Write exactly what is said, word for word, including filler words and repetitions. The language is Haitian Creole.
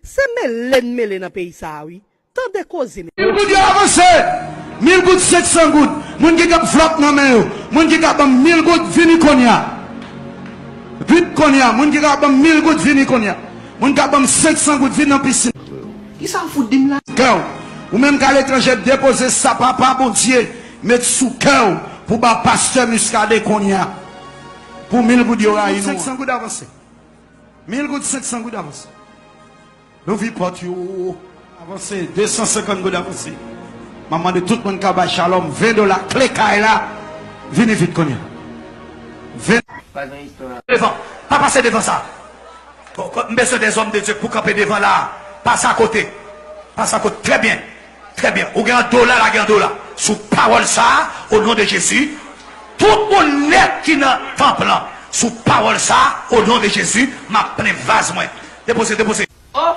Se mele n mele nan peyi sa a wi. Tande koze mesye. Mil goud yo avanse. Mil goud, senk san goud. Moun ki kab flòp nan men yo. Moun ki kab ban m mil goud, vini kounye a. Vit kounye a. Moun ki kab ban m mil goud, vini kounye a. Moun kab ban m senk san goud, vin nan pisin. Kisa w fout di m la? Kè w. Ou menm k aletranje, depoze sa Papa Bondye met sou kè w pou ba pastè Muscadin kounye a. Pou mil goud yo rayi nou an. Senk san goud avanse. Mil goud, senk san goud avanse. Louvri pòt yo. Avanse, de san senkant goud avanse. M ap mande tout moun k ap bay Shalom ven dola, kle kay la. Vini vit kounye a. Ven. Devan. Pa pase devan sa. Bon, m bezwen de zòm de Dye pou kanpe devan la. Pase akote. Pase akote. Trè byen. Trè byen. Ou gen an dola, lage an dola. Sou pawòl sa a, o non de Jezi, tout moun nèt ki nan tanp lan, sou pawòl sa a, o non de Jezi, m ap plen vaz mwen. Depoze, depoze. Oh!